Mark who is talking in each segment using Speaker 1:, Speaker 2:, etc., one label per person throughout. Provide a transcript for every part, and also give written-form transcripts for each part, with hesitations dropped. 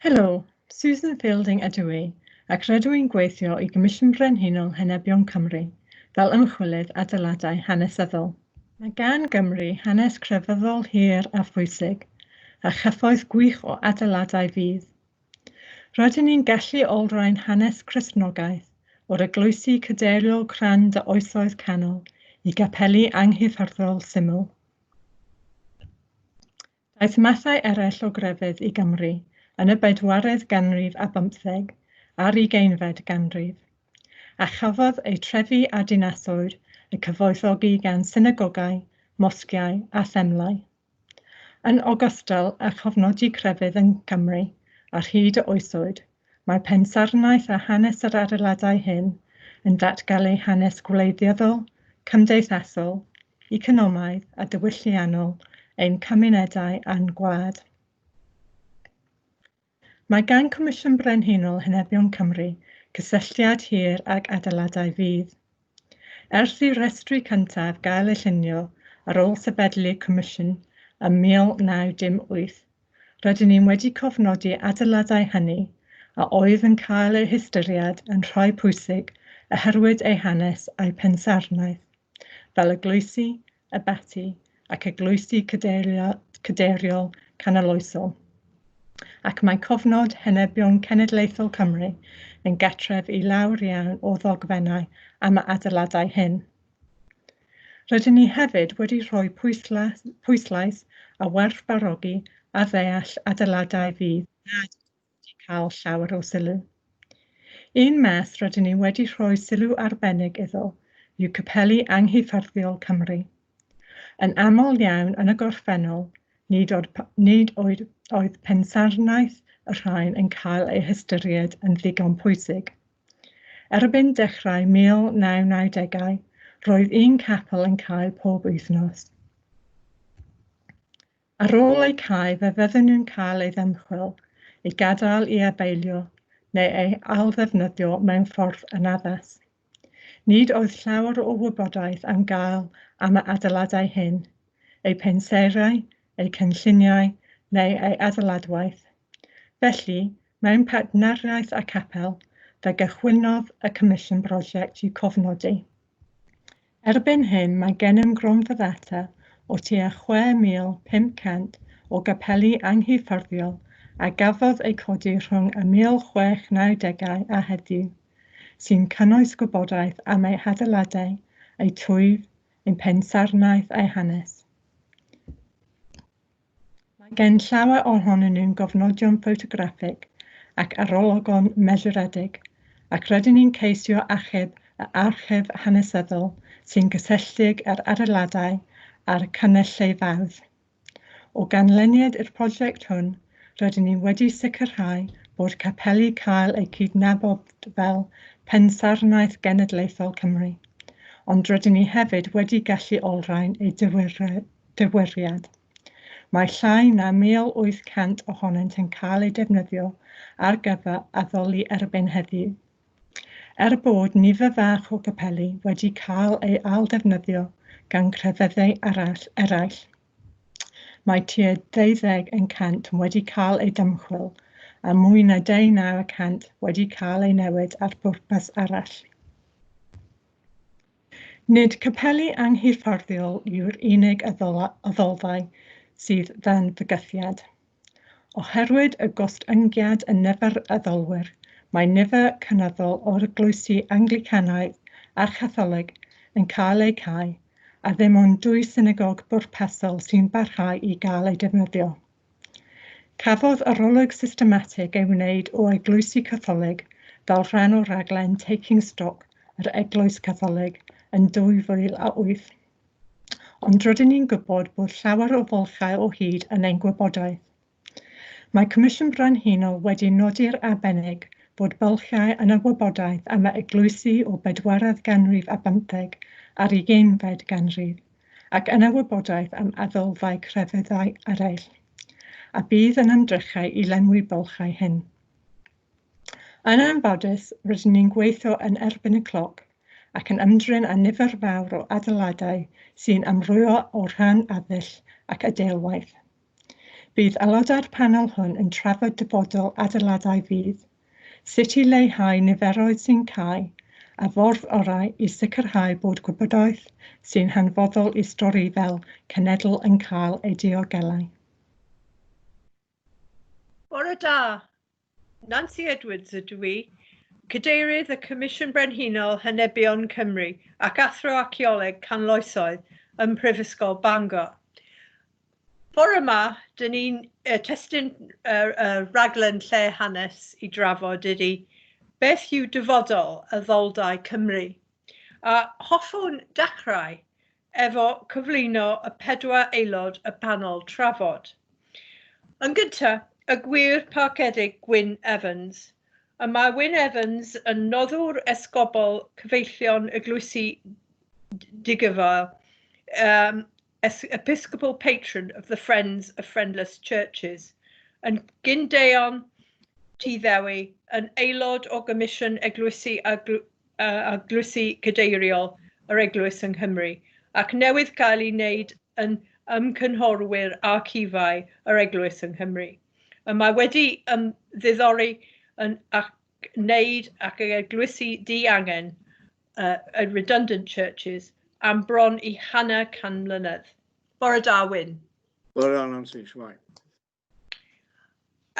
Speaker 1: Helo, Susan Fielding ydw i, ac rydw i'n gweithio i Gomisiwn Brenhinol Henebion Cymru fel ymchwilydd adeiladau hanesyddol. Mae gan Gymru hanes crefyddol hir a phwysig, a chyfoeth gwych o adeiladau fydd. Rydyn ni'n gallu olrhain hanes Cristnogaeth o'r eglwysi cadeiriol crand y Oesoedd Canol i gapeli anghyffyrddol syml. Daeth mathau eraill o grefydd i Gymru yn y bedwaredd ganrif a bymtheg a'r ugeinfed ganrif, a chafodd eu trefi a dinasoedd eu cyfoethogi gan synagogau, mosgiau a themlau. Yn ogystal â chofnodi crefydd yng Nghymru ar hyd y oesoedd, mae pensaernïaeth a hanes yr adeiladau hyn yn datgelu hanes gwleidyddol, cymdeithasol, economaidd a diwylliannol ein cymunedau a'n gwlad. Mae gan Comisiwn Brenhinol Henebion Cymru cysylltiad hir ag adeiladau fydd. Ers i'r rhestri cyntaf gael eu llunio ar ôl sefydlu Comisiwn ym 1918, rydyn ni wedi cofnodi adeiladau hynny a oedd yn cael eu hystyried yn rhai pwysig oherwydd eu hanes a'u pensaernïaeth, fel eglwysi, abaty ac eglwysi cadeiriol canoloesol. Ac mae cofnod Henebion Cenedlaethol Cymru yn gartref i lawer iawn o ddogfennau am y adeiladau hyn. Rydyn ni hefyd wedi rhoi pwyslais, pwyslais a werthfawrogi a ddeall adeiladau fydd nad wedi cael llawer o sylw. Un math rydyn ni wedi rhoi sylw arbennig iddo yw capeli anghyffyrddiol Cymru. Yn aml iawn yn y gorffennol, nid oedd, nid oedd, oedd pensaernïaeth y rhain yn cael ei hystyried yn ddigon pwysig. Erbyn dechrau 1990au, roedd un capel yn cael pob wythnos. Ar ôl eu cau, fe fydden nhw'n cael eu ddymchwel, eu gadael i abeilio, neu eu ailddefnyddio mewn ffordd anaddas. Nid oedd llawer o wybodaeth am gael am y adeiladau hyn, eu penseiriau, eu cynlluniau neu eu adeiladwaith. Felly, mewn partneriaeth â Capel, fe gychwynnodd y Comisiwn brosiect i'w cofnodi. Erbyn hyn, mae gennym gronfa ddata o tua 6,500 o gapeli anghyffyrddiol a gafodd eu codi rhwng y 1690au a heddiw, sy'n cynnwys gwybodaeth am eu hadeiladau, eu twf, eu pensaernïaeth a'u hanes. Mae gen llawer ohonyn nhw'n gofnodion ffotograffig ac arolygon mesuredig, ac rydyn ni'n ceisio achub y archif hanesyddol sy'n gysylltiedig â'r adeiladau a'r cynulleidfaoedd. O ganlyniad i'r prosiect hwn, rydyn ni wedi sicrhau bod capeli cael eu cydnabod fel Pensaernïaeth Genedlaethol Cymru, ond rydyn ni hefyd wedi gallu olrhain eu diwyriad. Mae llai na 1,800 ohonynt yn cael eu defnyddio ar gyfer addoli erbyn heddiw. Er bod nifer fach o gapeli wedi cael eu ailddefnyddio gan crefyddau arall, eraill, mae tua 20% wedi cael eu dymchwel a mwy na 19% wedi cael eu newid at bwrpas arall. Nid capeli anghyffyrddiol yw'r unig addolfâu sydd dan fygythiad. Oherwydd y gostyngiad yn nifer addolwyr, mae nifer cynyddol o'r eglwysi Anglicanaidd a Chatholig yn cael eu cau, a ddim ond dwy synagog bwrpasol sy'n parhau i gael eu defnyddio. Cafodd arolwg systematig ei wneud o eglwysi Catholig fel rhan o raglen Taking Stock yr Eglwys Catholig yn 2008. Ond rydyn ni'n gwybod bod llawer o fylchau o hyd yn ein gwybodaeth. Mae Comisiwn Brenhinol wedi nodi'r arbennig bod bylchau yn y wybodaeth am y eglwysi o bedwaredd ganrif a bymtheg a'r ugeinfed ganrif, ac yn y wybodaeth am addolfâu crefyddau eraill, a bydd yn ymdrechau i lenwi bylchau hyn. Yn anffodus, rydyn ni'n gweithio yn erbyn y cloc ac yn ymdrin â nifer fawr o adeiladau sy'n amrywio o rhan arddull ac adeilwaith. Bydd aelodau'r panel hwn yn trafod dyfodol adeiladau fydd, sut i leihau niferoedd sy'n cau, a ffordd orau i sicrhau bod gwybodaeth sy'n hanfodol i stori fel cenedl yn cael ei diogelu.
Speaker 2: Bore da, Nancy Edwards ydw i, Cadeirydd y Comisiwn Brenhinol Henebion Cymru ac Athro Archaeoleg Canoloesoedd ym Mhrifysgol Bangor. Bore yma, dyn ni'n testun y rhaglen Lle Hanes i drafod ydy beth yw dyfodol addoldai Cymru. A hoffwn dechrau efo cyflwyno y pedwar aelod y panel trafod. Yn gyntaf, y gwir parchedig Gwyn Evans. Y mae Wyn Evans yn noddwr esgobol Cyfeillion Eglwysi Digyfael, Episcopal Patron of the Friends of Friendless Churches, yn gyn-deon Tŷ Ddewi, yn aelod o Gomisiwn Eglwysi a Eglwysi Cadeiriol yr Eglwys yng Nghymru, ac newydd gael ei wneud yn ymgynghorwyr archifau yr Eglwys yng Nghymru. Y mae wedi ymddiddori yn ac wneud ac eglwysi diangen, redundant churches, am bron i hanner can mlynedd. Bore da, Wyn.
Speaker 3: Bore da, Nancy. Shwmae?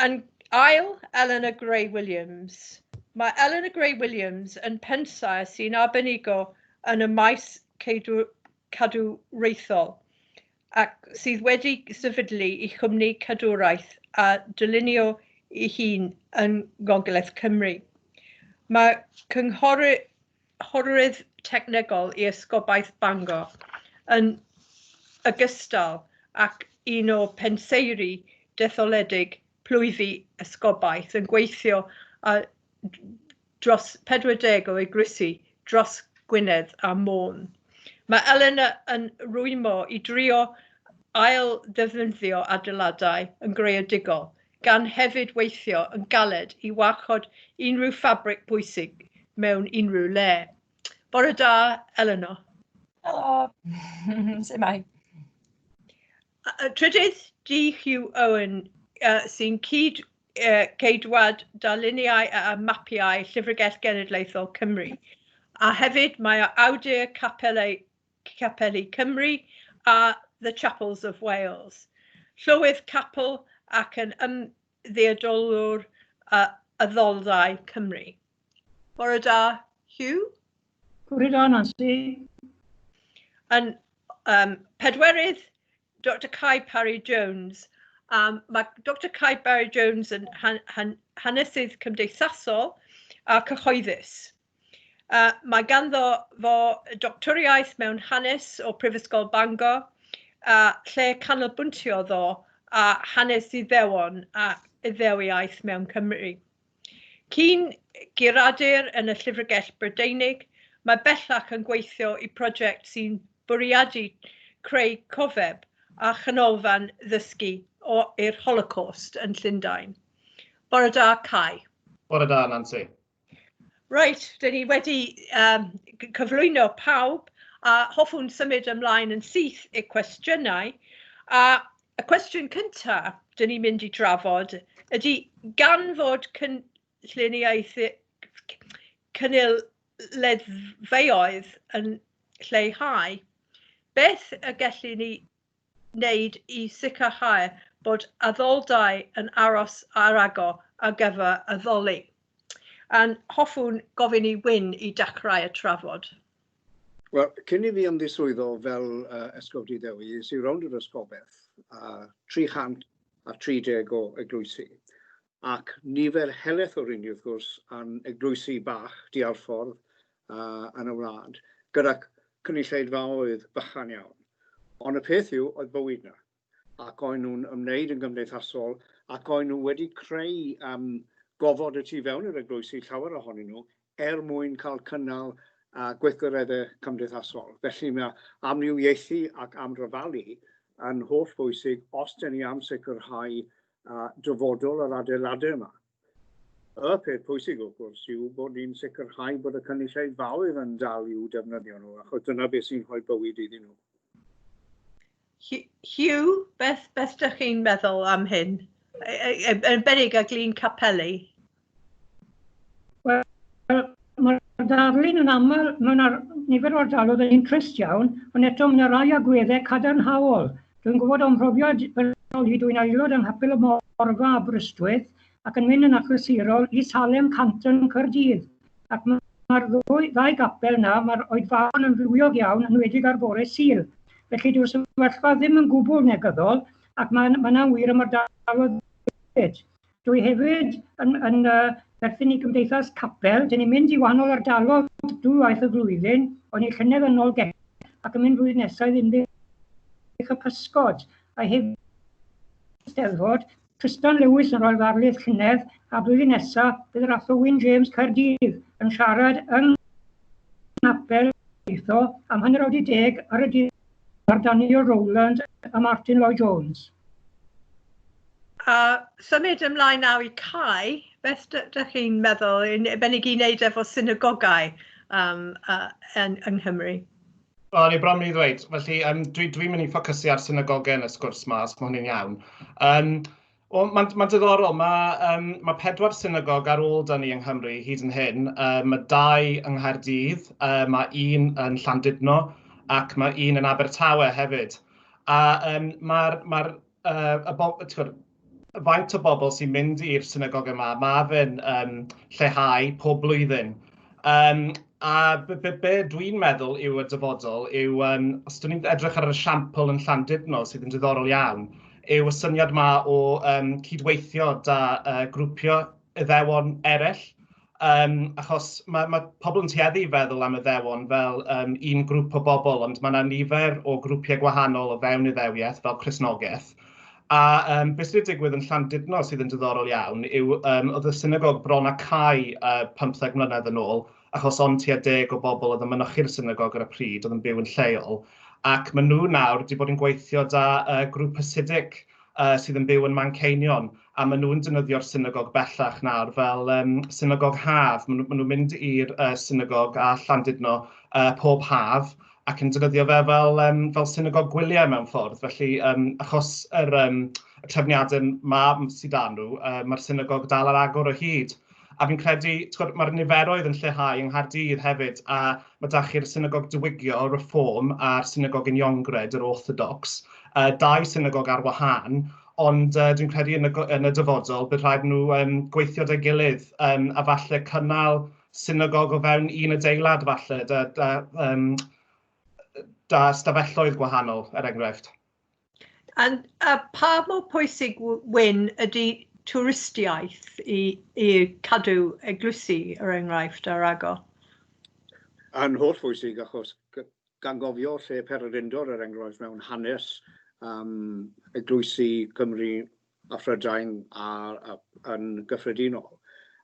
Speaker 2: Yn ail, Eleanor Gray Williams. Mae Eleanor Gray Williams yn pensaer sy'n arbenigo yn y maes cadwraethol ac sydd wedi sefydlu ei chwmni cadwraeth a dylunio ei hun yng Ngogledd Cymru. Mae cynghorydd technegol i Esgobaeth Bangor yn ogystal ac un o penseiri detholedig plwyfi esgobaeth yn gweithio ar dros 40 o eglwysi dros Gwynedd a Môn. Mae Eleanor yn rwymo i drio ail-ddefnyddio adeiladau yn greadigol, gan hefyd weithio yn galed i warchod unrhyw ffabrig pwysig mewn unrhyw le. Bore da, Eleanor.
Speaker 4: Helo. Sut mae?
Speaker 2: Trydydd, D. Hugh Owen, sy'n cyd ceidwad darluniau a mapiau Llyfrgell Genedlaethol Cymru. A hefyd mae o awdur Capeli, Capeli Cymru a The Chapels of Wales. Llywydd Capel ac yn ymddiodolwr addoldai Cymru. Bore da, Hugh.
Speaker 5: Bore da, Nancy.
Speaker 2: Yn pedwerydd, Dr Kai Parry Jones. Mae Dr Kai Parry Jones yn hanesydd cymdeithasol a cyhoeddus. Mae ganddo fo doctoriaeth mewn hanes o Prifysgol Bangor, lle canolbwyntiodd o a hanes Iddewon a Iddewiaeth mewn Cymru. Cyn guradur yn y Llyfrgell Brydeinig, mae bellach yn gweithio i prosiect sy'n bwriadu creu cofeb a chanolfan ddysgu i'r Holocaust yn Llundain. Bore da, Kai.
Speaker 6: Bore da, Nancy.
Speaker 2: Reit, dyn ni wedi cyflwyno pawb a hoffwn symud ymlaen yn syth i'r cwestiynau. A y cwestiwn cyntaf dyn ni'n mynd i drafod ydy gan fod cynlluniaeth cynulleidfaoedd yn lleihau, beth y gellwn ni wneud i sicrhau bod addoldai yn aros ar agor ar gyfer addoli? A'n hoffwn gofyn i Wyn i dechrau y trafod.
Speaker 3: Wel, cyn i fi ymddiswyddo fel Esgob Dyddewi, es i rownd yr esgobaeth, 330 o eglwysi, ac nifer helaeth o'r rheini, wrth gwrs, yn eglwysi bach, diarffordd, yn y wlad, gyda cynulleidfaoedd bychan iawn. Ond y peth yw, oedd bywyd 'na, ac oen nhw'n ymwneud yn gymdeithasol, ac oen nhw wedi creu gofod y tu fewn i'r eglwysi, llawer ohonyn nhw, er mwyn cael cynnal gweithgareddau cymdeithasol. Felly mae amrywiaethu ac amryfalu yn holl bwysig os dyn ni am sicrhau dyfodol yr adeiladau yma. Y peth pwysig, wrth gwrs, yw bod ni'n sicrhau bod y cynulleidfaoedd yn dal i'w defnyddio nhw, achos dyna beth sy'n rhoi bywyd iddyn nhw.
Speaker 2: Hugh, beth, beth ydych chi'n meddwl am hyn? Yn arbennig ag lun capeli.
Speaker 5: Wel, mae'r darlun yn aml, mewn ar, nifer o ardaloedd yn un trist iawn, ond eto mae yna rai agweddau cadarnhaol. Dwi'n gwybod o'm mhrofiad personol i, dwi'n aelod yng Nghapel y Morfa Aberystwyth ac yn mynd yn achlysurol i Salem Canton Caerdydd. Ac mae'r ddwy, ddau gapel yna, mae'r oedfaon yn fywiog iawn, yn enwedig ar fore Sul. Felly dyw'r sefyllfa ddim yn gwbl negyddol, ac mae'n ma yna'n wir am ardaloedd hefyd. Dwi hefyd yn, yn uh, perthyn i Gymdeithas Capel. Dyn ni'n mynd i wahanol ardaloedd dwywaith y flwyddyn, o'n i llynedd yn ôl ac yn mynd flwyddyn nesaf i Ddinbych y Pysgod. A hefyd Steddfod, Tristan Lewis yn rhoi'r ddarlith llynedd, a blwyddyn nesaf bydd yr Athro Wyn James Caerdydd yn siarad yng Nghapel Eitho am hanner awr 'di deg ar y dydd ar Daniel Rowland a Martin Lloyd Jones.
Speaker 2: A symud ymlaen nawr i Kai, beth dych chi'n meddwl, yn arbennig i wneud efo synagogau um, uh, yn, yng Nghymru?
Speaker 6: Wel, ni bron mynd i ddweud, felly um, dwi'n dwi mynd i ffocysu ar synagogau yn y sgwrs yma, os mae hynny'n iawn. Um, Wel, mae'n ma diddorol, mae, um, mae pedwar synagog ar ôl da ni yng Nghymru hyd yn hyn. Mae dau yng Nghaerdydd, mae un yn Llandudno ac mae un yn Abertawe hefyd. A um, mae'r ma y bo, gwybod, faint o bobl sy'n mynd i'r synagog yma, mae fe'n um, lleihau pob blwyddyn. Um, a be, be, be dwi'n meddwl yw y dyfodol yw, um, os dyn ni'n edrych ar yr esiampl yn Llandudno sydd yn diddorol iawn, yw y syniad ma o um, cydweithio da uh, grwpio iddewon eraill. Um, achos mae, mae pobl yn tueddu i feddwl am iddewon fel um, un grŵp o bobl, ond mae yna nifer o grwpiau gwahanol o fewn iddewiaeth fel Cristnogaeth. A um, beth sydd wedi digwydd yn Llandudno sydd yn diddorol iawn yw um, oedd y synagog bron â cau 15 mlynedd yn ôl, achos ond tua 10 o bobl oedd yn mynychu'r synagog ar y pryd, oedd yn byw yn lleol. Ac maen nhw nawr wedi bod yn gweithio da uh, grŵp Hasidic uh, sydd yn byw yn Manceinion, a maen nhw'n defnyddio'r synagog bellach nawr fel um, synagog haf. Maen nhw'n nhw mynd i'r uh, synagog a Llandudno uh, pob haf ac yn defnyddio fe fel, um, fel synagog gwyliau mewn ffordd. Felly, um, achos yr, um, y trefniadau ma sydd â nhw, uh, mae'r synagog dal ar agor o hyd. A fi'n credu, mae'r niferoedd yn lleihau yng Nghaerdydd hefyd, a mae da chi'r synagog diwygio, Reform, a'r synagog Uniongred, yr Orthodox, uh, dau synagog ar wahân, ond uh, dwi'n credu yn y, yn y dyfodol bydd rhaid nhw um, gweithio 'da'i gilydd um, a falle cynnal synagog o fewn un adeilad falle, da, da, um, da stafelloedd gwahanol, er enghraifft.
Speaker 2: And uh, pa mor pwysig, Wyn, ydy twristiaeth i, i cadw eglwysi, er enghraifft, ar agor?
Speaker 3: Yn holl bwysig, achos gan gofio lle pererindod, er enghraifft, mewn hanes um, eglwysi Cymru a Phrydain a, a, yn gyffredinol.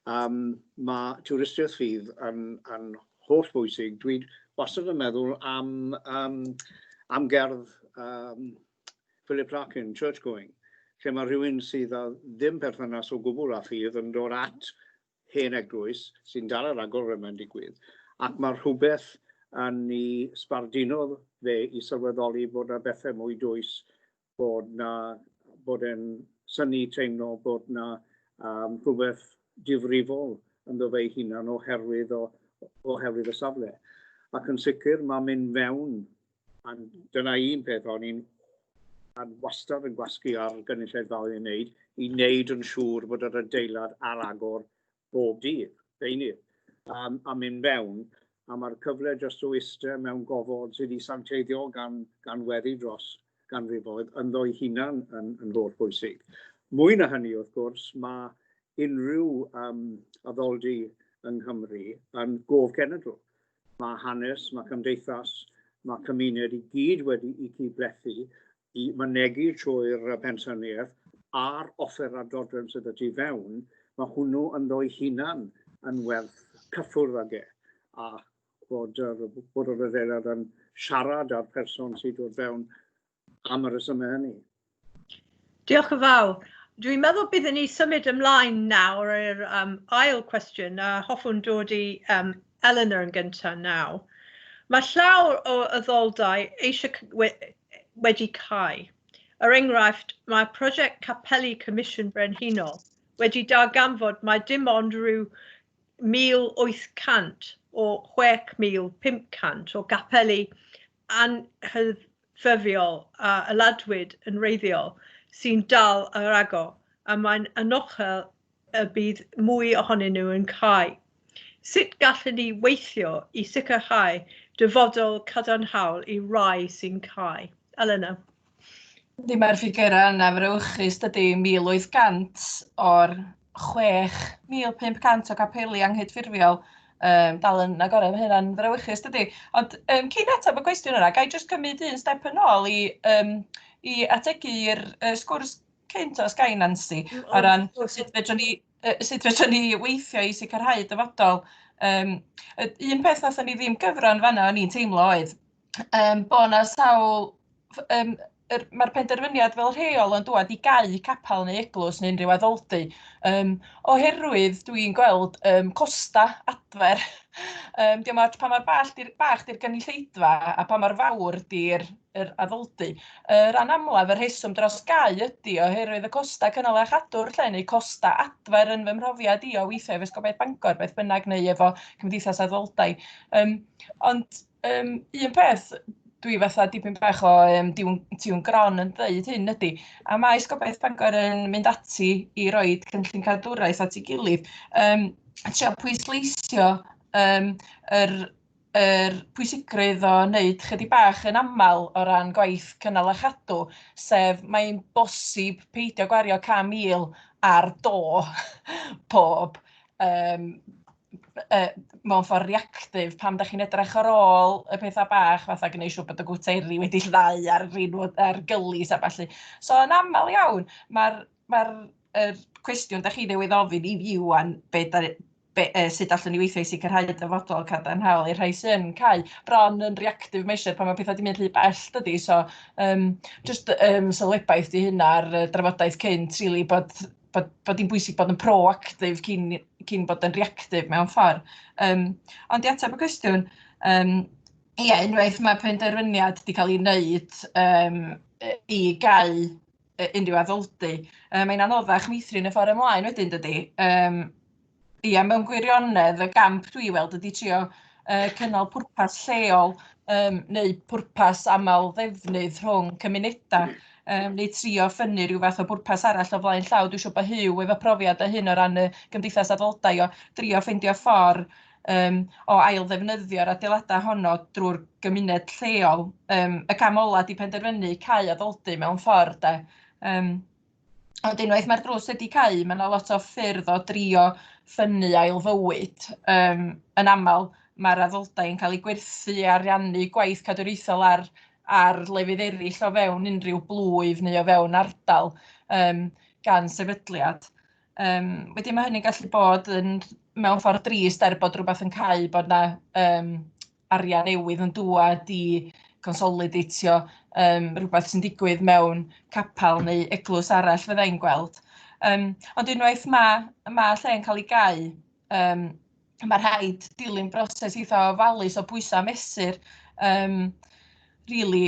Speaker 3: Um, mae twristiaeth ffydd yn, yn holl bwysig. Dwi wastad yn meddwl am, um, am gerdd um, Philip Larkin, Church Going, lle mae rhywun sydd â ddim perthynas o gwbl â ffydd yn dod at hen eglwys sy'n dal ar agor yma'n digwydd, ac mae rhywbeth yn ei sbarduno fe i sylweddoli bod yna bethau mwy dwys, bod na bod e'n synnu teimlo bod na um, rhywbeth difrifol ynddo fe ei hunan oherwydd, o, oherwydd y safle. Ac yn sicr mae mynd mewn, a dyna un peth o'n i'n a wastad yn gwasgu ar gynulleidfaoedd i wneud, i wneud yn siŵr bod yr adeilad ar agor bob dydd, beunydd, um, a mynd mewn, a mae'r cyfle jyst o eistedd mewn gofod sydd wedi sancteiddio gan, gan weddi dros ganrifoedd ynddo'i hunan yn, yn holl bwysig. Mwy na hynny, wrth gwrs, mae unrhyw um, addoldy yng Nghymru yn gof cenedl. Mae hanes, mae cymdeithas, mae cymuned i gyd wedi i cydblethu i mynegi trwy'r pensaernïaeth a'r offer a dodrefn sydd y tu fewn, mae hwnnw ynddo'i hunan yn werth cyffwrdd ag e, a bod yr, bod yr adeilad yn siarad â'r person sydd dod fewn am y rhesymau hynny.
Speaker 2: Diolch yn fawr. Dwi'n meddwl byddwn ni symud ymlaen nawr i'r um, ail cwestiwn a hoffwn dod i um, Eleanor yn gyntaf nawr. Mae llawer o addoldai eisiau wedi cau. Er enghraifft, mae prosiect Capeli Comisiwn Brenhinol wedi darganfod mai dim ond rhyw 1,800 o 6,500 o gapeli anghydffurfiol a adeiladwyd yn wreiddiol sy'n dal ar agor, a mae'n anochel y bydd mwy ohonyn nhw yn cau. Sut gallwn ni weithio i sicrhau dyfodol cadarnhaol i rai sy'n cau? Elena.
Speaker 4: Yndi, mae'r ffigurau yna frawychus, dydy, 1,800 o'r 6,500 o gapeli anghydffurfiol dal yn agored. Mae hynna'n frawychus, dydy. Ond cyn ateb y cwestiwn yna, ga i jyst cymryd un step yn ôl i ategu'r sgwrs cynt os ga i, Nansi, o ran sut fedrwn ni weithio i sicrhau dyfodol. Un peth nathon ni ddim gyfran fanna o'n i'n teimlo oedd bod 'na sawl mae'r penderfyniad fel rheol yn dŵad i gau capel neu eglwys neu unrhyw addoldy oherwydd dwi'n gweld costa adfer. Diolch ots pa mor bach 'di'r gynulleidfa a pa mor fawr 'di'r yr addoldy. Rhan amlaf y rheswm dros gau ydy oherwydd y costa cynnal a chadw'r lle neu costa adfer yn fy mhrofiad i o weithio efo Esgobaeth Bangor beth bynnag neu efo Cymdeithas Addoldai. Ond un peth dwi fatha dipyn bach o tiwn gron yn dweud hyn ydy, a mae Esgobaeth Bangor yn mynd ati i roid cynllun cadwraeth at ei gilydd, trio pwysleisio yr pwysigrwydd o wneud chydig bach yn aml o ran gwaith cynnal a chadw, sef mae'n bosib peidio gwario 100,000 ar do pob mewn ffordd reactive pam da chi'n edrych ar ôl y pethau bach fatha gwneud siŵr bod y gwteri wedi llnau ar, ar gylis a ballu. So yn aml iawn, mae'r yr cwestiwn da chi newydd ofyn i fi wan, be, sut allwn ni weithio i sicrhau dyfodol cadarnhaol i'r rhai sy'n cau, bron yn reactive measure pan mae pethau wedi mynd rhy bell, dydy. So, just sylwebaeth di hynna ar drafodaeth cynt, really, bod hi'n bwysig bod yn proactive cyn bod yn reactive mewn ffordd. Ond i ateb y cwestiwn, ie, unwaith mae penderfyniad wedi cael ei wneud i gau unrhyw addoldy, mae'n anoddach meithrin y ffordd ymlaen wedyn, dydy. Ia, mewn gwirionedd, y gamp dwi weld ydy trio cynnal pwrpas lleol neu pwrpas aml ddefnydd rhwng cymunedau, neu trio ffynnu rhyw fath o bwrpas arall o flaen llaw. Dwi'n siŵr bod Huw efo profiad o hyn o ran y Gymdeithas Addoldai o drio ffeindio ffordd o ail ddefnyddio'r adeiladau honno drwy'r gymuned lleol. Y cam ola 'di penderfynu cau addoldy mewn ffordd, de. Ond unwaith mae'r drws wedi cau, mae yna lot o ffyrdd o drio ffynnu ail fywyd. Yn aml, mae'r addoldai yn cael eu gwerthu a ariannu gwaith cadwraethol ar lefydd eraill o fewn unrhyw blwyf neu o fewn ardal gan sefydliad. Wedyn mae hynny'n gallu bod yn mewn ffordd drist er bod rhywbeth yn cau, bod 'na arian newydd yn dŵad i consolidatio rhywbeth sy'n digwydd mewn capel neu eglwys arall fydda i'n gweld. Ond unwaith ma lle'n cael ei gau, mae rhaid dilyn broses eitha ofalus o bwysau a mesur really,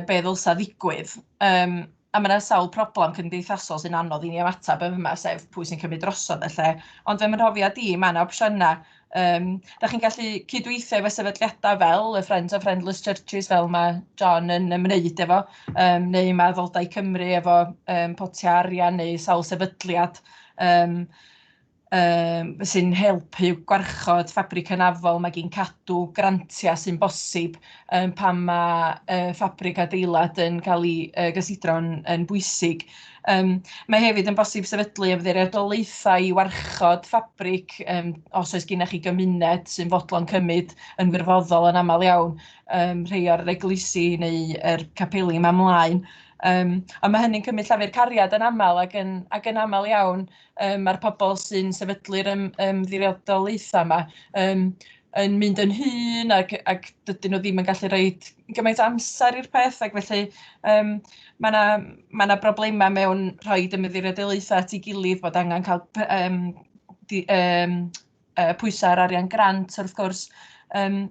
Speaker 4: be ddylsa ddigwydd. A mae yna sawl problem cymdeithasol sy'n anodd i ni ymateb yn yma, sef pwy sy'n cymryd drosodd y lle. Ond fy mhrofiad i, mae yna opsiynau. Da chi'n gallu cydweithio efo sefydliadau fel y Friends of Friendless Churches, fel mae John yn ymwneud efo, neu mae Addoldai Cymru efo potiau arian neu sawl sefydliad sy'n helpu gwarchod ffabrig hynafol. Mae gyn Cadw grantiau sy'n bosib pan mae ffabrig adeilad yn cael ei gysidro'n yn bwysig. Mae hefyd yn bosib sefydlu ymddiriedolaethau i warchod ffabrig os oes gennych chi gymuned sy'n fodlon cymryd yn wirfoddol yn aml iawn rhai o'r eglwysi neu yr capeli yma ymlaen. Ond mae hynny'n cymryd llafur cariad yn aml ac yn aml iawn mae'r pobl sy'n sefydlu'r ymddiriedolaethau yma yn mynd yn hŷn ac dydyn nhw ddim yn gallu rhoi gymaint o amser i'r peth, ac felly mae yna ma broblemau mewn rhoi ymddiriedolaethau at ei gilydd, bod angen cael pwysau ar arian grant wrth gwrs. Um,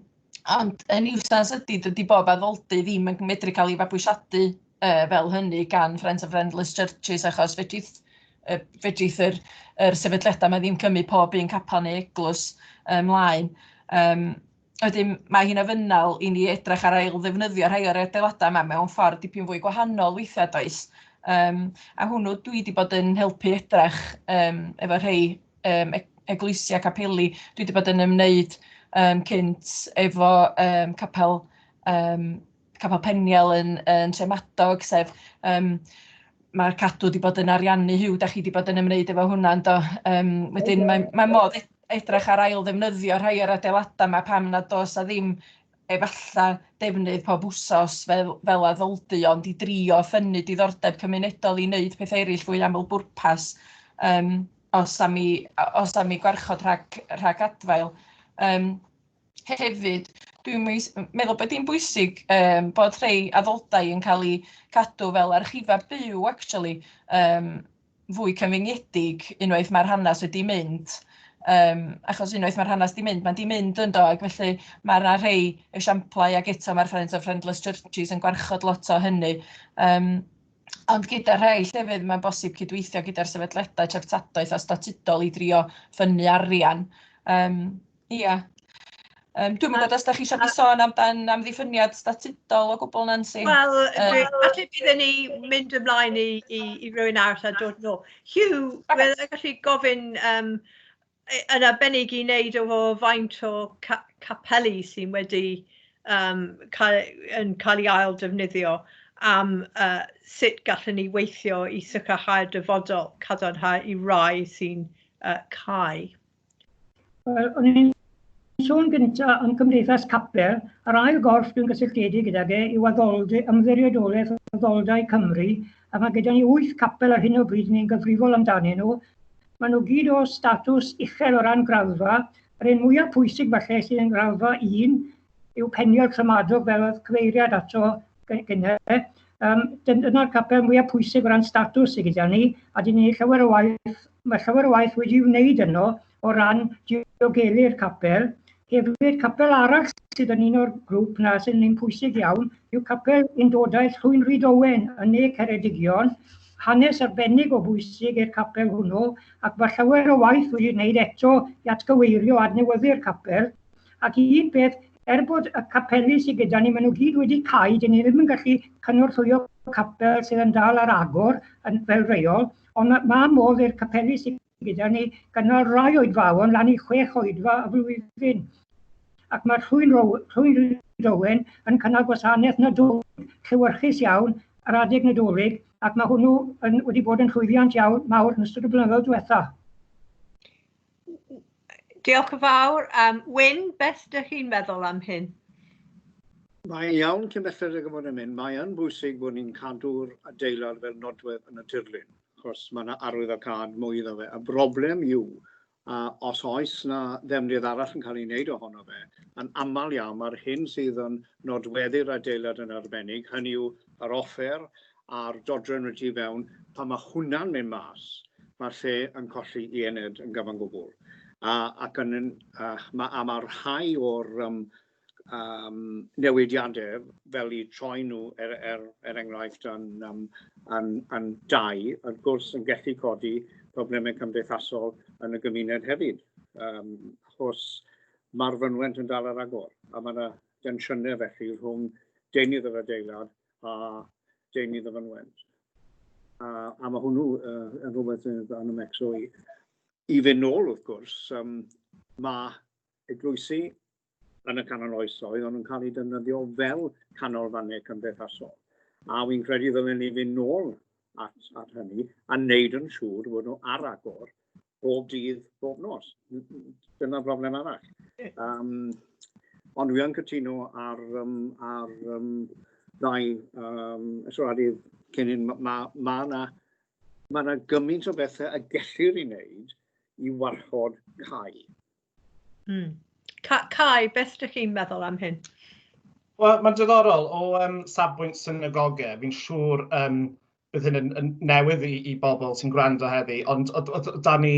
Speaker 4: Ond y niwsans ydy, dydy bob addoldy ddim yn medru cael ei fabwysiadu fel hynny gan Friends of Friendless Churches, achos fedrith, fedrith yr, yr sefydliadau yma ddim cymryd pob un capel neu eglwys ymlaen. Wedyn mae hi'n ofynnol i ni edrych ar ail ddefnyddio rhai o'r adeiladau yma mewn ffordd dipyn fwy gwahanol weithiau, does? A hwnnw dwi wedi bod yn helpu edrych efo rhai eglwysi a capeli. Dwi wedi bod yn ymwneud cynt efo capel, capel Peniel yn, yn Tremadog, sef mae'r Cadw wedi bod yn ariannu Huw, da chi wedi bod yn ymwneud efo hwnna, yndo? Wedyn mae, mae modd edrych ar ail ddefnyddio rhai o'r adeiladau yma pam nad oes a ddim efalla defnydd pob wsos fel, fel addoldy, ond i drio ffynnu diddordeb cymunedol i wneud pethau eraill fwy aml bwrpas os am i, os am i gwarchod rhag, rhag adfail. Hefyd, dwi'n meddwl bod hi'n bwysig bod rhai addoldai yn cael eu cadw fel archifau byw, actually, fwy cyfyngedig unwaith mae'r hanes wedi mynd. Achos unwaith mae'r hanes wedi mynd, mae'n di mynd yn do, ac felly mae yna rhai esiamplau, ac eto mae'r Friends of Friendless Churches yn gwarchod lot o hynny. Ond gyda rhai llefydd mae'n bosib cydweithio gyda'r sefydliadau treftadaeth a statudol i drio ffynnu arian. Ia. Dwi'm yn gwybod os da chi eisiau sôn amdan amddiffyniad statudol o gwbl, Nancy.
Speaker 2: Wel, falle byddwn ni mynd ymlaen i, i, i rywun arall a dod nôl. Huw, okay. Gallu gofyn yn arbennig i wneud o faint o ca capeli sy'n wedi cael, yn cael ei ail defnyddio am sut gallwn ni weithio i sicrhau'r dyfodol cadarnhau i rai sy'n cau.
Speaker 5: Wel, o'n i'n sôn gyntaf am Cymdeithas Capel, a'r ail gorff dwi'n gysylltiedig gydag e yw addoldy, Ymddiriedolaeth Addoldai Cymru, a mae gyda ni 8 capel ar hyn o bryd ni'n gyfrifol amdanyn nhw. Maen nhw gyd o statws uchel o ran graddfa. Yr un mwyaf pwysig falle sydd yn graddfa 1 yw Peniel Tremadog, fel oedd cyfeiriad ato gynnau. Dyna'r capel mwyaf pwysig o ran statws sydd gyda ni, a dyn ni llawer o waith, mae llawer o waith wedi wneud yno o ran diogelu'r capel. Hefyd, capel arall sydd yn un o'r grŵp na sy'n un pwysig iawn yw capel Undodaeth Llwynrhyd Owen yn Ne Ceredigion. Hanes arbennig o bwysig i'r capel hwnnw, ac mae llawer o waith wedi wneud eto i atgyweirio adnewyddu'r capel. Ac un peth, er bod y capeli sydd gyda ni, maen nhw gyd wedi cau, dyn ni ddim yn gallu cynorthwyo capel sydd yn dal ar agor yn, fel reol, ond mae ma modd i'r capeli sydd gyda ni gynnal rai oedfaon lan i 6 oedfa y flwyddyn. Ac mae'r Llwyn, Llwyn Owen yn cynnal gwasanaeth Nadolig llewyrchus iawn ar adeg Nadolig, ac mae hwnnw yn, wedi bod yn llwyddiant iawn mawr yn ystod y blynyddoedd diwetha.
Speaker 2: Diolch yn fawr. Wyn, beth ydych chi'n meddwl am hyn?
Speaker 3: Mae'n iawn cyn belled ag y bod yn mynd. Mae yn bwysig bod ni'n cadw'r adeilad fel nodwedd yn y tirlun, achos mae yna arwyddocâd mwy iddo fe. Y broblem yw, os oes na ddefnydd arall yn cael ei wneud ohono fe, yn aml iawn mae'r hyn sydd yn nodweddu'r adeilad yn arbennig, hynny yw yr offer a'r dodrefn y tu fewn, pan mae hwnna'n mynd mas, mae'r lle yn colli i ened yn gyfan gwbl. Ac yn, ma, a mae rhai o'r newidiadau fel i troi nhw, er, er, er enghraifft, yn, yn, yn dau, wrth gwrs yn gallu codi problemau cymdeithasol yn y gymuned hefyd. Achos mae'r fynwent yn dal ar agor, a mae yna densiynau felly rhwng deunydd yr adeilad a deunydd y fynwent. A, a mae hwnnw yn rhywbeth yn ymecso i. I fynd nôl, wrth gwrs, mae eglwysi yn y canol oesoedd, ond yn cael eu defnyddio fel canolfannau cymdeithasol. A wy'n credu ddylen ni fynd nôl at, at hynny a wneud yn siŵr bod nhw ar agor bob dydd, bob nos. Dyna broblem arall. Ond dwi yn cytuno ar, ar ddau siaradydd cyn hyn. Mae ma, ma na, ma na gymaint o bethau y gellir i wneud i warchod cae.
Speaker 2: Cai, beth ydych chi'n meddwl am hyn?
Speaker 6: Wel, mae'n diddorol o safbwynt synagogau. Fi'n siŵr bydd hyn yn, yn newydd i, i bobl sy'n gwrando heddi, ond da ni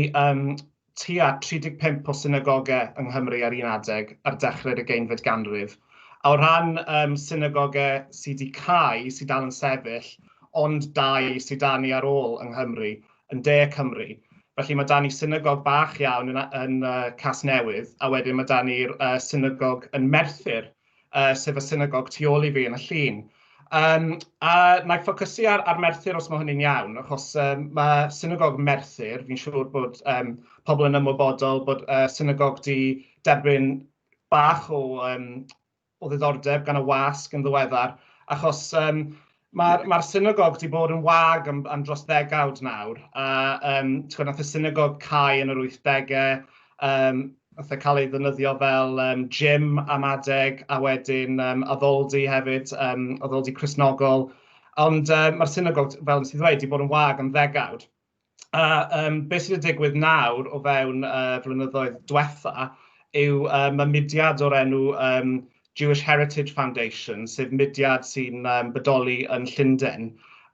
Speaker 6: tua 35 o synagogau yng Nghymru ar un adeg ar dechrau'r ugeinfed ganrif. A o ran synagogau sydd wedi cau, sydd dal yn sefyll, ond dau sydd 'da ni ar ôl yng Nghymru, yn De Cymru. Felly mae 'da ni synagog bach iawn yn Casnewydd, a wedyn mae 'da ni'r synagog yn Merthyr, sef y synagog tu ôl i fi yn y llun. A wna i ffocysu ar Merthyr os mae hynny'n iawn, achos mae synagog Merthyr, fi'n siŵr bod pobl yn ymwybodol bod synagog 'di derbyn bach o ddiddordeb gan y wasg yn ddiweddar, achos mae'r synagog 'di bod yn wag am dros ddegawd nawr, a ti'n gwybod, nath y synagog cau yn yr 80au, nath e cael ei ddefnyddio fel gym am adeg, a wedyn addoldy hefyd, addoldy Cristnogol, ond mae'r synagog, fel nes i ddweud, 'di bod yn wag am ddegawd. A beth sydd wedi digwydd nawr o fewn flynyddoedd diwetha yw mae mudiad o'r enw Jewish Heritage Foundation, sef mudiad sy'n bodoli yn Llundain.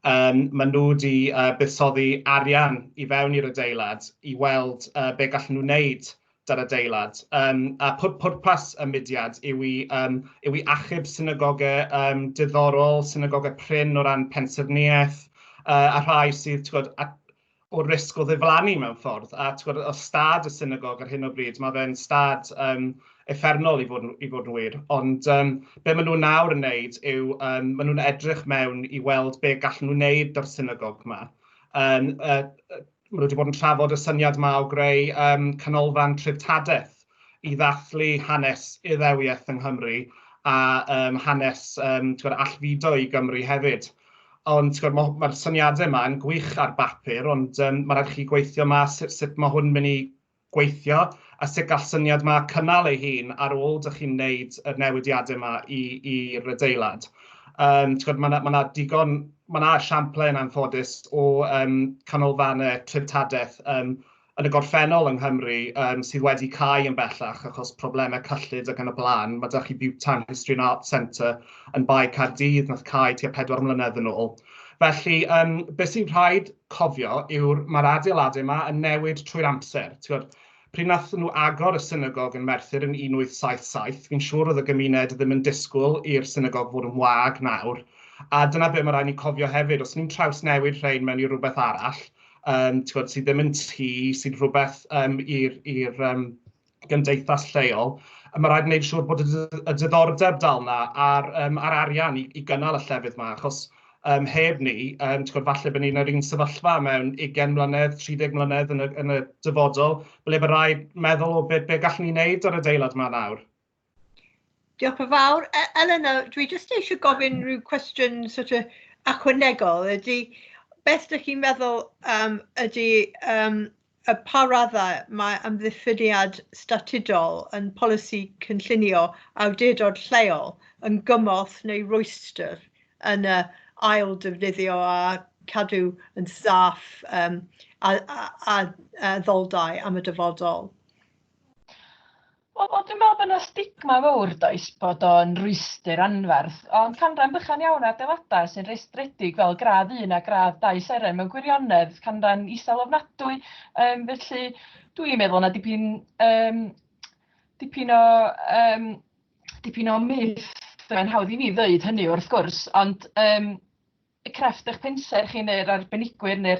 Speaker 6: Maen nhw wedi buddsoddi arian i fewn i'r adeilad i weld be gallen nhw wneud 'da'r adeilad. A pwrpas y mudiad yw i achub synagogau diddorol, synagogau prin o ran pensaernïaeth, a rhai sydd, ti'n gwybod, o risg o ddiflannu mewn ffordd. A ti'n gwybod, o stad y synagog ar hyn o bryd, mae fe'n stad uffernol i fod yn wir. Ond be maen nhw nawr yn wneud yw, maen nhw'n edrych mewn i weld be gallen nhw wneud 'da'r synagog yma. Maen nhw wedi bod yn trafod y syniad yma o greu canolfan treftadaeth i ddathlu hanes Iddewiaeth yng Nghymru a hanes ti'n gwybod, allfudo i Gymru hefyd. Ond ti'n gwybod, mae'r syniadau yma yn gwych ar bapur, ond mae rhaid chi gweithio mas sut mae hwn mynd i gweithio a sut gall syniad yma cynnal ei hun ar ôl dych chi'n wneud y newidiadau yma i'r adeilad. Ti'n gwybod, mae 'na digon, mae 'na esiamplau yn anffodus o canolfannau treftadaeth yn y gorffennol yng Nghymru sydd wedi cau yn bellach achos problemau cyllid ac yn y blaen. Mae 'da chi Butetown History and Arts Centre yn Bae Caerdydd, nath cau tua 4 mlynedd yn ôl. Felly, beth sy'n rhaid cofio yw'r mae'r adeiladau yma yn newid trwy'r amser. Ti'n gwybod, pryd nath nhw agor y synagog yn Merthyr yn 1877, fi'n siŵr oedd y gymuned ddim yn disgwyl i'r synagog fod yn wag nawr. A dyna be mae rhaid ni cofio hefyd, os ni'n trawsnewid rhain mewn i rhywbeth arall, ti'n gwybod, sydd ddim yn tŷ, sy'n rhywbeth i'r gymdeithas lleol, a mae rhaid wneud siŵr bod y diddordeb dal 'na ar arian i gynnal y llefydd yma, achos heb ni, ti'n gwybod, falle bod ni'n yr un sefyllfa mewn 20 mlynedd, 30 mlynedd yn y dyfodol, ble mae rhaid meddwl o be gallwn ni wneud ar adeilad yma nawr.
Speaker 2: Diolch yn fawr. Eleanor, dwi jyst eisiau gofyn rhyw cwestiwn sort of ychwanegol. Ydy, beth ydych chi'n meddwl ydy y pa raddau mae amddiffyniad statudol yn polisi cynllunio awdurdod lleol yn gymorth neu rwystr yn y ail defnyddio a cadw yn saff a addoldai am y dyfodol?
Speaker 4: Wel, dwi'n meddwl bod yna stigma fawr, does, bod o'n rwystr anferth, ond canran bychan iawn o adeiladau sy'n restredig fel gradd 1 a gradd 2 seren mewn gwirionedd, canran isel ofnadwy. Felly dwi'n meddwl na dipyn o myth, mae'n hawdd i fi ddweud hynny wrth gwrs, ond y crefft eich pensaer chi neu'r arbenigwyr neu'r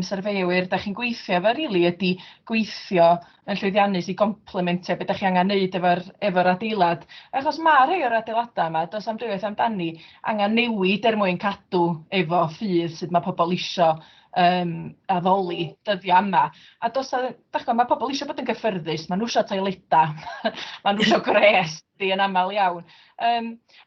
Speaker 4: syrfewyr da chi'n gweithio efo rili ydy gweithio yn llwyddiannus i gomplementio beth da chi angen neud efo adeilad. Achos mae rhai o'r adeiladau yma, does amrywiaeth amdani, angen newid er mwyn cadw efo ffydd sut mae pobl isio addoli dyddiau yma. A does a, dach ch'mo', mae pobl eisiau bod yn gyffyrddus, maen nhw eisiau toiledau, maen nhw eisiau gwres di yn aml iawn.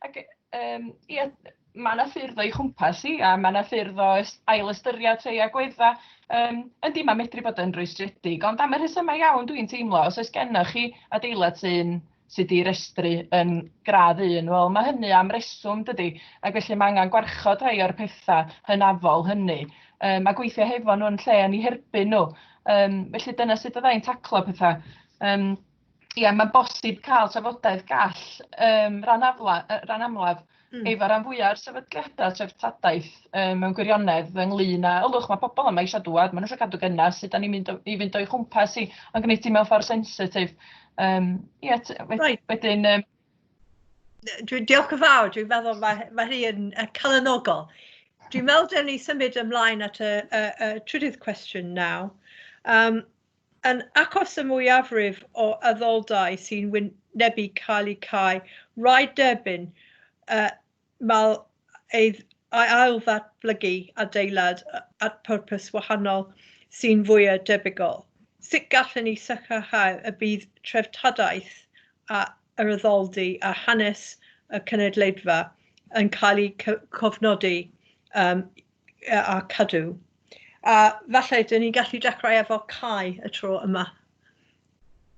Speaker 4: Ac ie, mae yna ffyrdd o'i chwmpas hi, a mae yna ffyrdd o ail ystyried rhai agweddau. Yndi, mae'n medru bod yn rwystredig, ond am y rhesymau iawn dwi'n teimlo, os oes gennoch chi adeilad sydd wedi restru yn gradd 1, wel mae hynny am reswm, dydy, ac felly mae angen gwarchod rhai o'r pethau hynafol hynny, a gweithio hefo nhw yn lle yn eu herbyn nhw. Felly dyna sut fydda i'n taclo pethau. Ia, mae'n bosib cael trafodaeth gall ran amlaf. Efo rhan fwyaf o'r sefydliadau treftadaeth mewn gwirionedd ynglyn â, ylwch, mae pobl yma eisiau dŵad, maen nhw eisiau cadw gynnes, sut da ni'n mynd i fynd o'i chwmpas hi, ond gwneud ti mewn ffordd sensitif. Ie, right. Wedyn...
Speaker 2: Dwi'n diolch yn fawr, dwi'n meddwl mae hi yn calonogol. Dwi'n meddwl dyn ni symud ymlaen at y trydydd cwestiwn nawr. Yn achos y mwyafrif o addoldai sy'n wynebu cael eu cau, rhaid derbyn mae ei ail-ddatblygu adeilad at pwrpas wahanol sy'n fwyaf debygol. Sut gallwn ni sicrhau y bydd treftadaeth a yr addoldy a hanes y cynulleidfa yn cael eu cofnodi a cadw? A falle dyn ni'n gallu dechrau efo Cai y tro yma.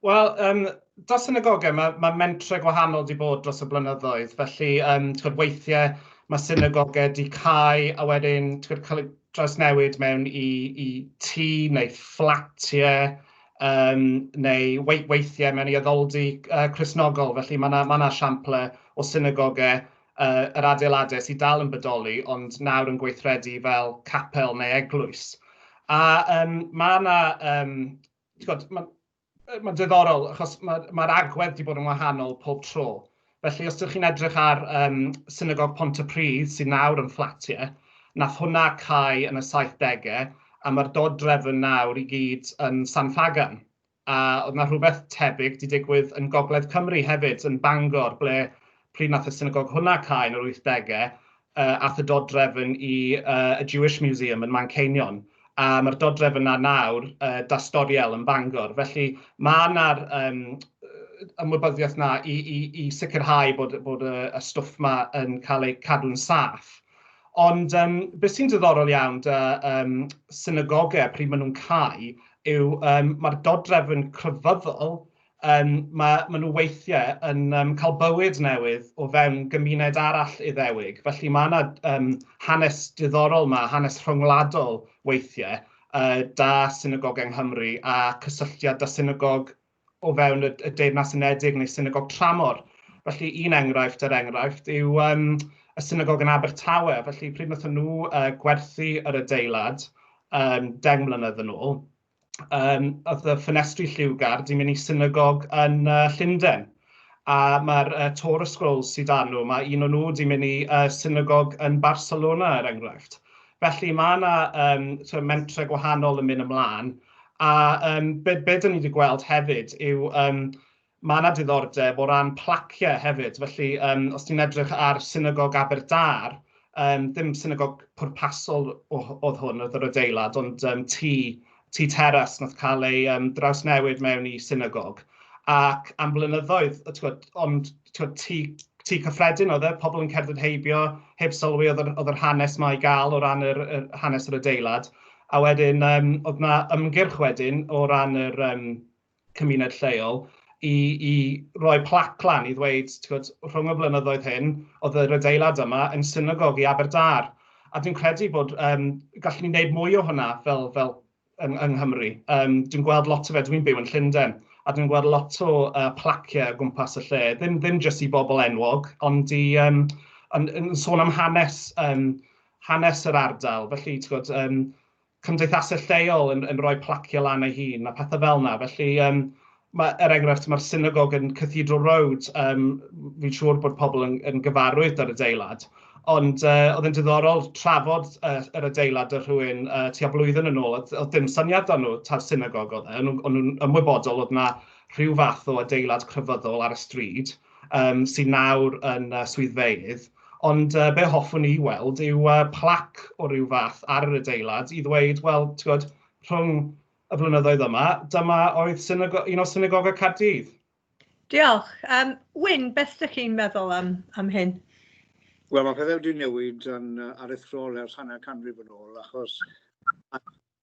Speaker 6: Wel, dros synagogau, mae mentrau gwahanol wedi bod dros y blynyddoedd. Felly, twyd, weithiau mae synagogau wedi cau a wedyn twyd, cael ei drawsnewid mewn i tŷ neu fflatiau, neu weithiau mewn i addoldy Cristnogol. Felly mae yna ma siample o synagogau yr adeiladau sydd dal yn bodoli, ond nawr yn gweithredu fel capel neu eglwys. A mae yna, ma diddorol, achos mae'r agwedd wedi bod yn wahanol pob tro. Felly, os ydych chi'n edrych ar synagog Pontypridd, sydd nawr yn fflatiau, nath hwnna cau yn y 70au, a mae'r dodrefn nawr i gyd yn San Ffagan. A oedd yna rhywbeth tebyg wedi digwydd yn Gogledd Cymru hefyd, yn Bangor, ble pryd nath y synagog hwnna cau yn yr 80au, ath y dodrefn i y Jewish Museum yn Manceinion. A mae'r dodrefn yna nawr, Dastoriel yn Bangor. Felly mae yna'r ymwybyddiaeth na i sicrhau bod y stwff ma yn cael ei cadw'n saff. Ond beth sy'n diddorol iawn da synagogau pryd maen nhw'n cau yw mae'r dodrefn crefyddol, ma nhw weithiau yn cael bywyd newydd o fewn gymuned arall Iddewig. Felly mae yna hanes diddorol yma, hanes rhyngwladol weithiau, da synagog yng Nghymru a cysylltiad da synagog o fewn y Deyrnas Unedig neu synagog tramor. Felly un enghraifft er enghraifft yw y synagog yn Abertawe. Felly pryd wnaethon nhw gwerthu yr adeilad 10 mlynedd yn ôl, oedd y ffenestri lliwgar di mynd i synagog yn Llundain. A mae'r Torah Scrolls sydd â nhw, mae un o'n nhw di mynd i synagog yn Barcelona, er enghraifft. Felly mae yna mentrau gwahanol yn mynd ymlaen. A be dyn ni wedi gweld hefyd yw mae yna diddordeb o ran placiau hefyd. Felly os ti'n edrych ar synagog Aberdâr, ddim synagog pwrpasol oedd hwn, oedd yr adeilad, ond tŷ teras nath cael ei drawsnewid mewn i synagog. Ac am blynyddoedd, ond tŷ cyffredin oedd e, pobl yn cerdded heibio, heb sylwi oedd yr hanes ma i gael o ran yr hanes yr adeilad. A wedyn, oedd na ymgyrch wedyn o ran yr cymuned lleol i roi plac lan i ddweud, rhwng y blynyddoedd hyn, oedd yr adeilad yma yn synagog i Aberdâr. A dwi'n credu bod gallwn ni wneud mwy o hwnna fel yng Nghymru. Dwi'n gweld lot o fe, dwi'n byw yn Llundain, a dwi'n gweld lot o placiau o gwmpas y lle. Ddim jyst i bobl enwog, ond i yn sôn am hanes yr ardal. Felly, ti'n gwybod, cymdeithasau lleol yn rhoi placiau lan ei hun a pethau fel yna. Felly, er enghraifft, mae'r synagog yn Cathedral Road, fi'n siŵr bod pobl yn gyfarwydd ar adeilad, ond oedd yn diddorol trafod yr adeilad y rhywun tua blwyddyn yn ôl, oedd dim syniad dan nhw ta'r synagog oedd e, o'n nhw'n ymwybodol oedd na rhyw fath o adeilad crefyddol ar y stryd, sy'n nawr yn swyddfeydd. Ond be hoffwn i weld yw plac o ryw fath ar yr adeilad i ddweud, wel, ti'n gwybod, rhwng y blynyddoedd yma, dyma oedd un o synagogau Caerdydd.
Speaker 2: Diolch. Wyn, beth ydych chi'n meddwl am hyn?
Speaker 3: Wel, mae pethau wedi newid yn aruthrol ers hanner canrif yn ôl, achos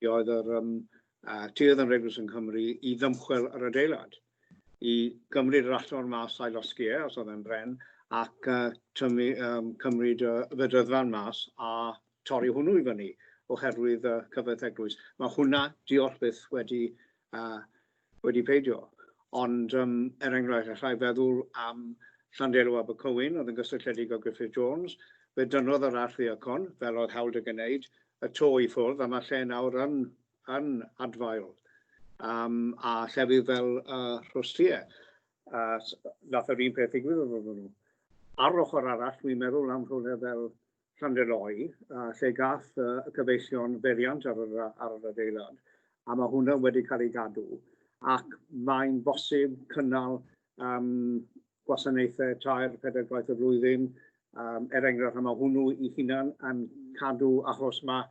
Speaker 3: oedd yr tuedd yn Eglwys yng Nghymru i ddymchwel yr adeilad, i gymryd yr allor mas a'i losgi e, os oedd e'n bren, ac cymryd y fedyddfan mas a torri hwnnw i fyny oherwydd y cyfraith eglwys. Mae hwnna, diolch byth, wedi peidio. Ond er enghraifft, allai feddwl am Llandeilo Abercowyn, oedd yn gysylltiedig â Griffith Jones, fe dynnodd yr archddiacon, fel oedd hawl 'da gwneud, y to i ffwrdd, a mae'r lle nawr yn, yn adfail. A llefydd fel Rhostie, nath yr un peth ddigwydd iddyn nhw. Ar yr ochr arall, dwi'n meddwl am rhywle fel Llandeloy, lle gath y cyfeillion feddiant ar yr, ar yr adeilad, a mae hwnna wedi cael ei gadw, ac mae'n bosib cynnal gwasanaethau tair, pedair gwaith y flwyddyn, er enghraifft, a mae hwnnw i hunan yn cadw, achos mae,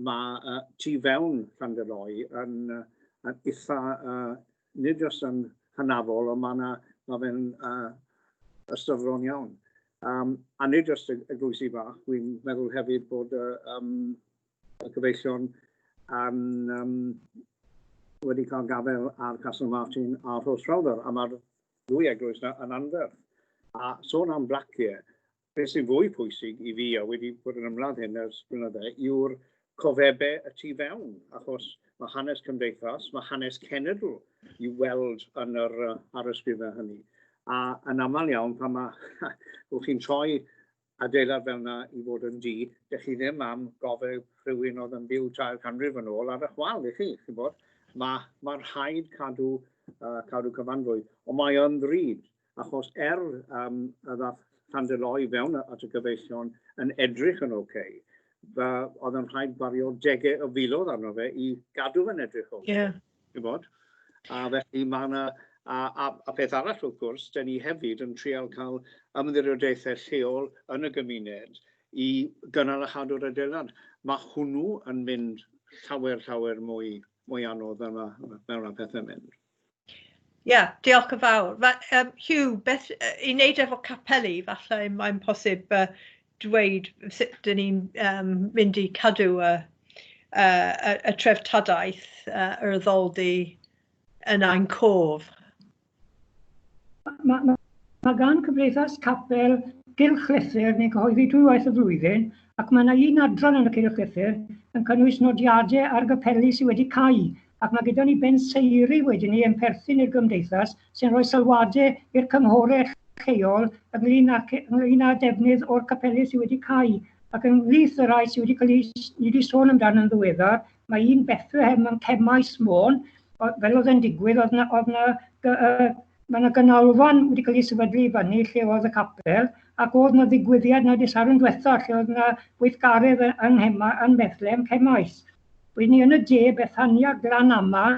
Speaker 3: mae tu fewn Llandeloy yn, yn eitha, nid jyst yn hynafol, ond mae, ma fe'n ystyrlon iawn. A nid jyst y eglwysi bach, dwi'n meddwl hefyd bod y, y cyfeillion yn, wedi cael gafael ar Castle Martin a Rhos Rhawdder, a mae'r ddwy eglwys yna yn anferth. A sôn am blaciau, beth sy'n fwy pwysig i fi, a wedi bod yn ymladd hyn ers blynydde, yw'r cofebau y tu fewn, achos mae hanes cymdeithas, mae hanes cenedl i weld yn yr arysgrifau hynny. A yn aml iawn, pan mae chi'n troi adeilad fel yna i fod yn dŷ, dych chi ddim am gofeb rhywun oedd yn byw 300 yn ôl ar y chwal i chi, chi'n bod. Mae, mae rhaid cadw, cadw cyfanrwydd, ond mae yn ddrud, achos er y ddath Llandeloy fewn at y gyfeillion yn edrych yn oce, okay, oedd yn rhaid gwario degau o filoedd arno fe i gadw fe'n edrych oce. Okay, yeah. Chi'n bod? A felly mae yna, a, a, a peth arall wrth gwrs, dyn ni hefyd yn trial cael ymddiriedaethau lleol yn y gymuned i gynnal a chadw'r adeilad. Mae hwnnw yn mynd llawer, llawer mwy, mwy anodd fel mae, fel mae pethau'n mynd.
Speaker 2: Ie, yeah, diolch yn fawr. Fa, Hugh, beth i wneud efo capeli, falle mae'n posib dweud sut dyn ni'n mynd i cadw y, y, y treftadaeth yr addoldy yn ein cof.
Speaker 5: Mae ma, ma gan Cymdeithas Capel gylchlythyr neu'n cyhoeddi dwy waith y flwyddyn, ac mae yna un adran yn y cylchlythyr yn cynnwys nodiadau ar gapeli sydd wedi cau, ac mae gyda ni benseiri wedyn ni yn perthyn i'r gymdeithas sy'n rhoi sylwadau i'r cynghorau lleol ynglyn â, ynglyn â defnydd o'r capeli sydd wedi cau. Ac ymhlith y rhai sydd wedi cael ei, ni wedi sôn amdano yn ddiweddar, mae un Bethlehem yn Cemaes Môn, fel oedd yn digwydd, oedd na, oedd na, mae yna ganolfan wedi cael ei sefydlu i fyny lle oedd y capel, ac oedd yna ddigwyddiad na dydd diwetha lle oedd yna weithgaredd yng Nghema, yn Bethlehem, Cemaes. Wedyn ni yn y de, Bethania Glan Aman,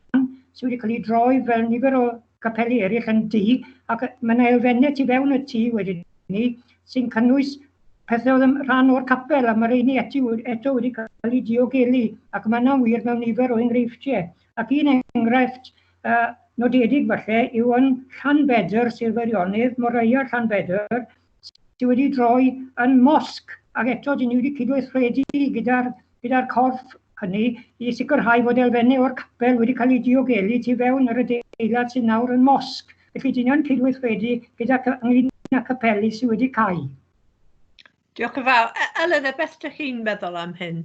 Speaker 5: sydd wedi cael ei droi fel nifer o capeli eraill yn dŷ, ac mae yna elfennau tu fewn y tŷ wedyn ni sy'n cynnwys pethau oedd yn rhan o'r capel, a mae rheini eto, eto wedi cael eu diogelu, ac mae yna'n wir mewn nifer o enghreifftiau. Ac un enghraifft nodedig falle yw yn Llanbedr, Sir Feirionnydd, Moreia Llanbedr, sydd wedi droi yn mosg, ac eto dyn ni wedi cydweithredu gyda'r gyda corff hynny i sicrhau fod elfennau o'r capel wedi cael eu diogelu tu fewn yr adeilad sydd nawr yn mosg. Felly dyn ni'n cydweithredu gyda ynglyn â capeli sydd wedi cau.
Speaker 2: Diolch yn fawr. Eleanor, beth ydych chi'n meddwl am hyn?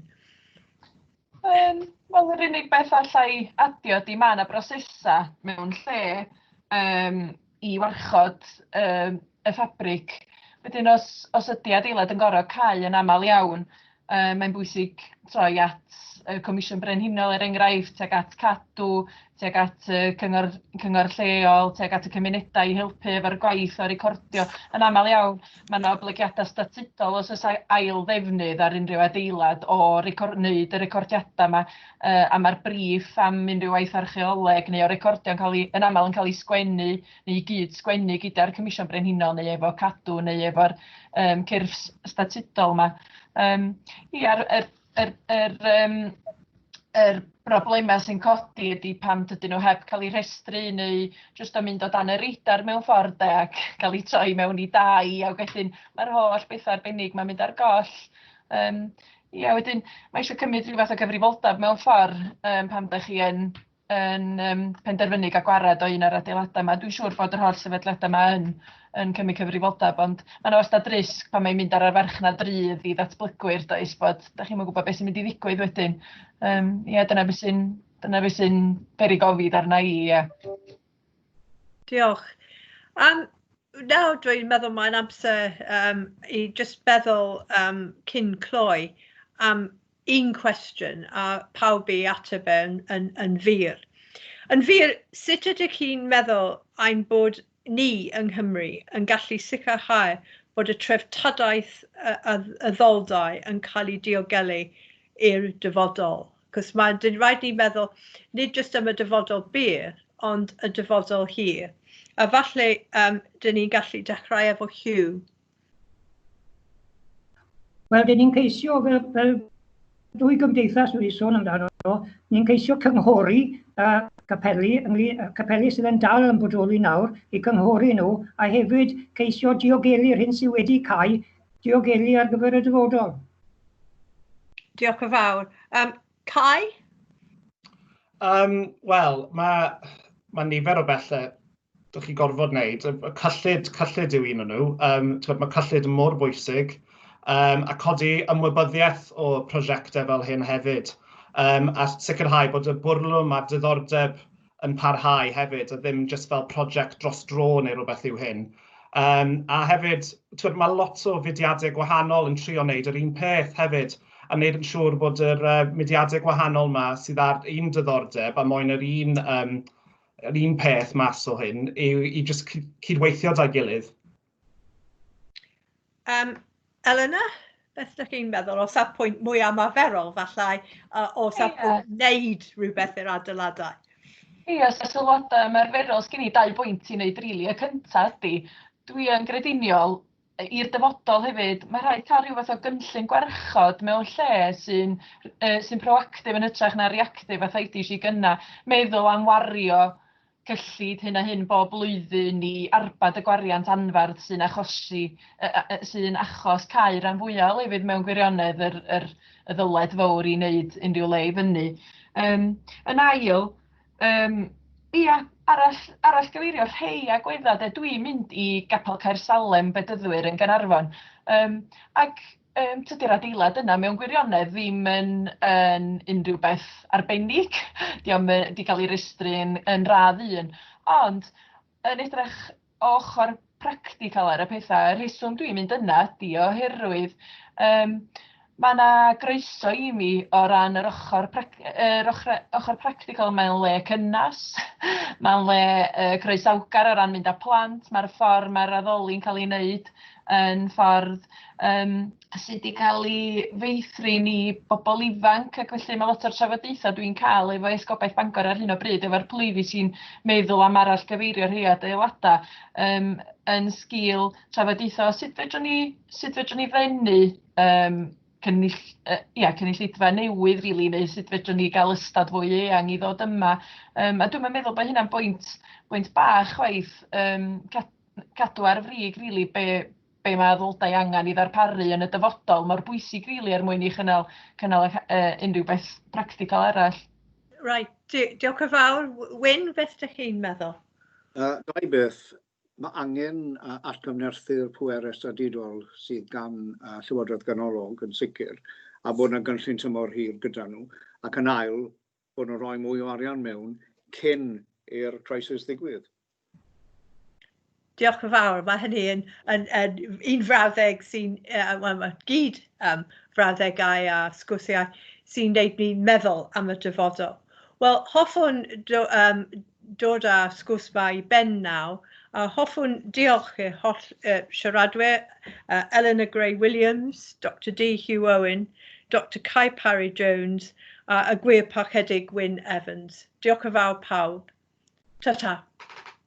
Speaker 4: Wel, yr unig beth allai adio ydy mae yna brosesau mewn lle i warchod y ffabrig. Wedyn os, os ydy adeilad yn gorfod cau yn aml iawn, mae'n bwysig troi at y Comisiwn Brenhinol er enghraifft, tuag at Cadw, tuag at y cyngor, cyngor lleol, tuag at y cymunedau i helpu efo'r gwaith o recordio. Yn aml iawn, mae yna oblygiadau statudol os oes ail ddefnydd ar unrhyw adeilad o wneud y recordiadau yma, a mae'r briff am unrhyw waith archeoleg neu o recordio'n cael ei, yn aml yn cael ei sgwennu neu i gyd sgwennu gyda'r Comisiwn Brenhinol neu efo Cadw neu efo'r cyrff statudol yma. Ia, yr, yr, yr, yr, yr broblemau sy'n codi ydy pam dydyn nhw heb cael eu rhestru neu jyst yn mynd o dan y radar mewn ffordd de, ac cael eu troi mewn i dai, a wedyn mae'r holl bethau arbennig mae'n mynd ar goll. Ia, wedyn mae eisiau cymryd rhyw fath o gyfrifoldeb mewn ffordd pan dach chi yn, yn penderfynu gael gwared o un o'r adeiladau yma. Dwi'n siŵr bod yr holl sefydliadau yma yn, yn cymryd cyfrifoldeb, ond mae yna wastad risg pan mae'n mynd ar y farchnad rydd i ddatblygwyr, does, bod da chi'm yn gwybod beth sy'n mynd i ddigwydd wedyn. Ie, dyna beth sy'n dyna beth sy'n peri gofid arna i, ie.
Speaker 2: Diolch. Nawr dwi'n meddwl mae'n amser i jyst meddwl cyn cloi am un cwestiwn a pawb i ateb e yn fyr. Yn fyr, sut ydych chi'n meddwl ein bod ni yng Nghymru yn gallu sicrhau bod y treftadaeth addoldai yn cael ei diogelu i'r dyfodol? Cos mae'n rhaid ni meddwl nid jyst am y dyfodol byr, ond y dyfodol hir. A falle dyn ni'n gallu dechrau efo Hugh.
Speaker 5: Wel, dyn ni'n ceisio, fel dwy gymdeithas wedi sôn amdano, ni'n ceisio cynghori capeli, capeli sydd yn dal yn bodoli nawr, i cynghori nhw, a hefyd ceisio diogelu'r hyn sydd wedi cau, diogelu ar gyfer y dyfodol.
Speaker 2: Diolch yn fawr. Kai?
Speaker 6: Wel, mae nifer o bethau dych chi gorfod wneud. Y cyllid yw un o'n nhw. Mae cyllid yn mor bwysig. A codi ymwybyddiaeth o prosiectau fel hyn hefyd. A sicrhau bod y bwrlwm a'r diddordeb yn parhau hefyd, a ddim jyst fel prosiect dros dro neu rhywbeth yw hyn. A hefyd, mae lot o fudiadau gwahanol yn trio wneud yr un peth hefyd, a wneud yn siŵr bod yr mudiadau gwahanol yma sydd ar un diddordeb a moyn yr un peth mas o hyn yw i jyst cydweithio da'i gilydd.
Speaker 2: Eleanor, beth ydych chi'n meddwl o safbwynt mwy ymarferol falle, o safbwynt wneud rhywbeth i'r adeiladau?
Speaker 4: Ie, so sylwadau ymarferol, sgen i dau bwynt i wneud rili. Y cyntaf ydy, dwi yn grediniol i'r dyfodol hefyd, mae rhaid cael rhyw fath o gynllun gwarchod mewn lle sy'n proactif yn hytrach na reactif, fatha ddudes i gynna, meddwl am wario cyllid hyn a hyn bob blwyddyn i arbed y gwariant anferth sy'n achosi sy'n achos cau rhan fwyaf o lefydd mewn gwirionedd y ddyled fawr i wneud unrhyw le i fyny. Yn ail, ia, arall gyfeirio rhai agweddau, de, dwi'n mynd i Gapel Caersalem Bedyddwyr yn Gaernarfon, ac tydi'r adeilad yna mewn gwirionedd ddim yn unrhyw beth arbennig, dio'm 'di cael ei restru yn radd un, ond yn edrych o ochr practical ar y pethau, y rheswm dwi'n mynd yna ydy oherwydd mae 'na groeso i mi o ran yr ochr, yr ochr practical. Mae'n le cynnas, mae'n le croesawgar o ran mynd â plant, mae'r ffordd mae'r addoli'n cael ei wneud yn ffordd sydd wedi cael ei feithrin i bobl ifanc, ac felly mae lot o'r trafodaethau dwi'n cael efo Esgobaeth Bangor ar hyn o bryd, efo'r plwyfi sy'n meddwl am arall gyfeirio rhai adeiladau, yn sgil trafodaethau sut fedrwn ni ddenu ia, cynulleidfa newydd rili, neu sut fedrwn ni gael ystad fwy eang i ddod yma. A dwi'm yn meddwl bod hynna'n bwynt bach chwaith, cadw ar frig rili be mae addoldai angen i ddarparu yn y dyfodol mor bwysig rili er mwyn i cynnal unrhyw beth practical arall.
Speaker 2: Right, diolch yn fawr. Wyn, beth ydych chi'n meddwl?
Speaker 3: Dau beth. Mae angen atgyfnerthu'r pwerau statudol sydd gan Llywodraeth Ganolog yn sicr, a bod yna gynllun tymor hir gyda nhw, ac yn ail, bod nhw'n rhoi mwy o arian mewn cyn i'r crisis ddigwydd.
Speaker 2: Diolch yn fawr. Mae hynny yn un frawddeg sy'n, well, mae gyd frawddegau a sgwrsiau sy'n gwneud ni meddwl am y dyfodol. Wel, hoffwn dod â sgwrs ma i ben nawr, a hoffwn diolch i'r holl siaradwyr, Eleanor Gray Williams, Dr D Hugh Owen, Dr Kai Parry Jones, a y Gwir Parchedig Wyn Evans. Diolch yn fawr pawb. Ta-ta.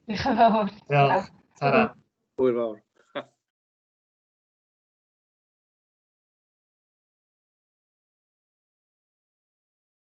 Speaker 4: Diolch yn fawr.
Speaker 6: Diolch. Ta-ra.
Speaker 3: Hwyl fawr.